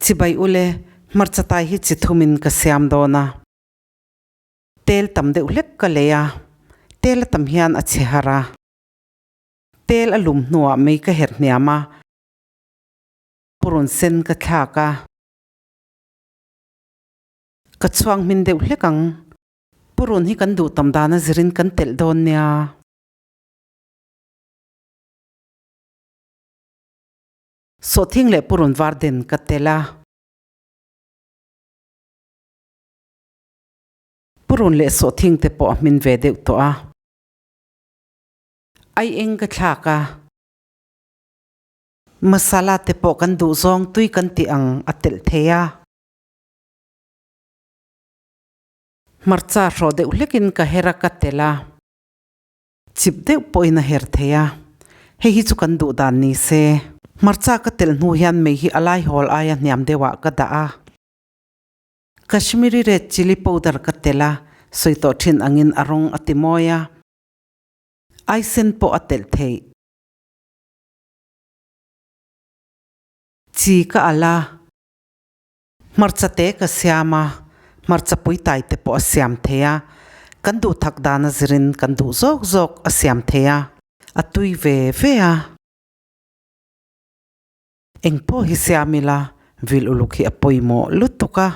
Chibai ule, hmarcha tai hi chi thumin ka siam dawn a. Tel tam deuh hlek ka lei a, tel a tam hian a chhe har a. Tel a lum hnuah mei ka herh hniam a, purun sen ka thlak a. Ka chhuang hmin deuh hlek ang. Purun hi kan duh tam dan a zirin kan telh dawn nia. Sawhthing leh purun var den ka telh a. Purun leh sawhthing te pawh a hmin ve deuh tawh a. Ai eng ka thlak a. Masala te pawh kan duh zawng tui kan tih ang a telh thei a. Hmarcha hrawh deuh hlekin ka her a ka telh a. Chip deuh pawhin a her thei a, hei hi chu kan duh dan ni se. Hmarcha ka telh hnu hian mei hi a laihawl aia hniam deuhah ka dah a. Kashmiri red chilli powder ka telh a, sawi tawh thin angin a rawng a ti mawi a. Aisen pawh a telh theih. Chi ka alh a. Hmarcha te ka siam a, hmarcha puitai te pawh a siam thei a, kan duh thak dan a zirin kan duh zawk zawk a siam thei a, a tui ve ve a. Eng pawh hi siam ila vil uluk hi a pawimawh lutuk a.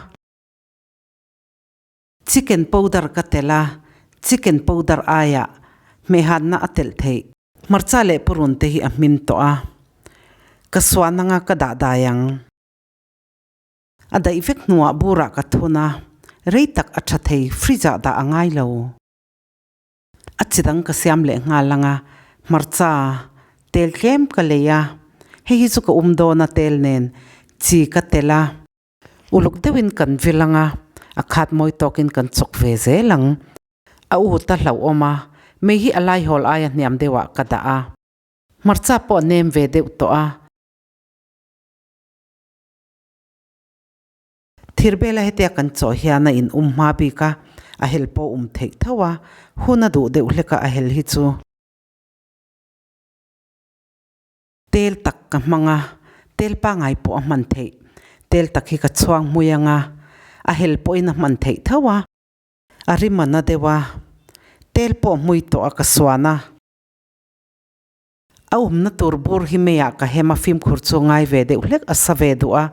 Chicken powder ka telh a, chicken powder aiah hmehhanna a telh theih. Hmarcha leh purun te hi a hmin tawh a, ka suan anga ka dah dai ang. A daih vek hnuah burah ka thun a, rei tak a tha thei fridge ah dah a ngai lo. A chi dang ka siam leh nghal ang a, hmarcha tel tlem ka lei a, hei hi chu ka um dawn a tel nen chi ka tel a. Uluk deuhin kan vil ang a, a khat mawi tawkin kan chawk ve zel ang. A ut a hlauhawm a, mei hi a laihawl aia hniam deuhah ka dah a. Hmarcha pawh a nem ve deuh tawh a. Thirbela hetia kan chawh hian a in um hma bik a, a hel pawh um theih tho a, hun a duh deuh hlek a a hel hi chu. Tel tak ka hmang a, tel pangai pawh a hman theih, tel tak hi ka chhuang hmui ang a, a hel pawhin a hman theih tho a, a rim a na deuh a, tel pawh hmui tawh a ka suan a. A awmna tur bur hi meiah ka hem a fimkhur chu ngai ve deuh hlek a sa ve duh a.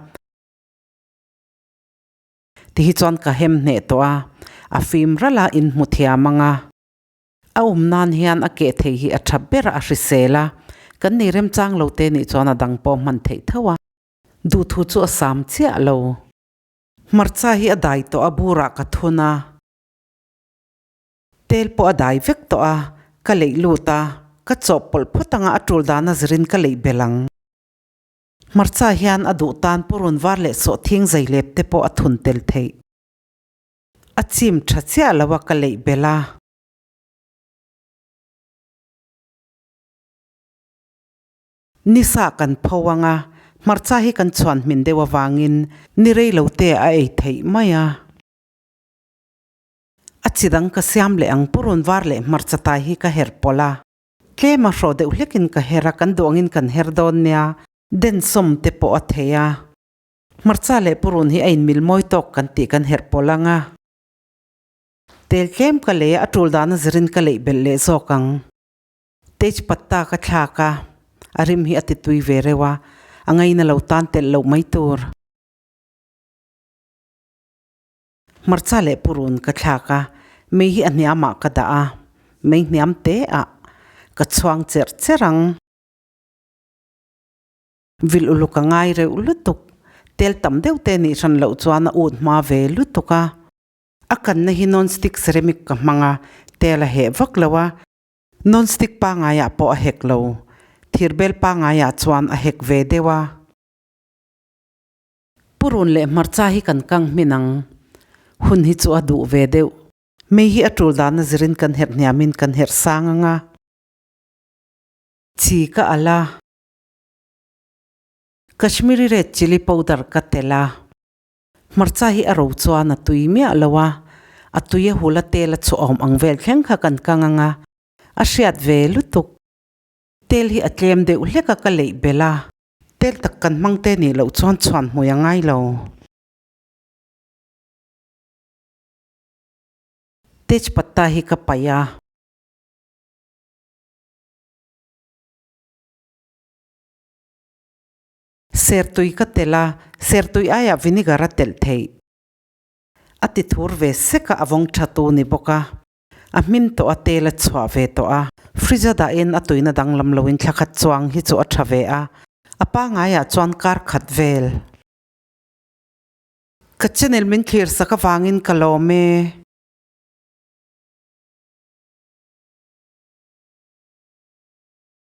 Ti hi chuan ka hem hneh tawh a, a fim ralh a inhmu thiam ang a. A awm nan hian a keh thei hi a tha ber a, a hrisel a. Kan nei remchang lo te nih chuan a dang pawh hman theih tho a. Duhthu chu a sam chiah lo. Hmarcha hi a dai tawh a burah ka thun a. Tel pawh a dai vek tawh a, ka leih lut a, ka chawp pawlh phawt anga a tul dan a zirin ka leih belh ang. Hmarcha hian a duh tan purun var leh sawhthing zei lep te pawh a thun tel theih. A chim tha chiah lo a ka leih belh a. Nisa kan pho anga hmarcha hi kan chhuan hmin deuh avangin ni rei lo te a ei theih mai a. A chi dang ka siam leh ang purun var leh hmarcha tai hi ka her pawlh a. Tlem a hrawh deuh hlekin ka her a, kan duh angin kan her dawn nia. Densawm te pawh a thei a. Hmarcha leh purun hi a inmil mawi tawk kan tih kan herh pawlh ang a. Tel tlem ka lei a, a tul dan a zirin ka leih belh leh zawk ang. Tej patta ka thlak a, a rim hi a ti tui ve reuh a, a ngaina lo tan telh loh mai tur. Hmarcha leh purun ka thlak a, mei hi a hniamah ka dah a, mei hniam te ah ka chhuang cherh cherh ang. Vil uluk a ngai reuh lutuk, tel tam deuh te nih hran loh chuan a ut hma ve lutuk a. A kanna hi non-stick ceramic ka hmang a, tel a heh vak lo a, non-stick pangaiah pawh a hek lo, thirbel pangaiah chuan a hek ve deuh a. Purun leh hmarcha hi kan kang hmin ang. Hun hi chu a duh ve deuh. Mei hi a tul dan a zirin kan herh hniamin kan herh sang ang a. Chi ka alh a. Kashmiri red chilli powder ka telh a. Hmarcha hi a ro chuan a tui miah lo a. A tui a hul a tel a chhuahawm ang vel thleng kha kan kang ang a. A hriat ve lutuk. Tel hi a tlem deuh hlek a ka leih belh a. Tel tak kan hmang te nih loh chuan chhuan hmui a ngai lo. Tejpatta hi ka paih a. Sertui ka telh a, sertui aiah vinegar a telh theih. A ti thur ve sek a, a vawng tha tu ni bawk a. A hmin tawh a, tel a chhuah ve tawh a. Fridge a dahin a tuina danglam loin thla khat chuang hi chu a tha ve a. A pangaiah chuan kar khat vel. Ka channel min thlir sak avangin ka lawm e.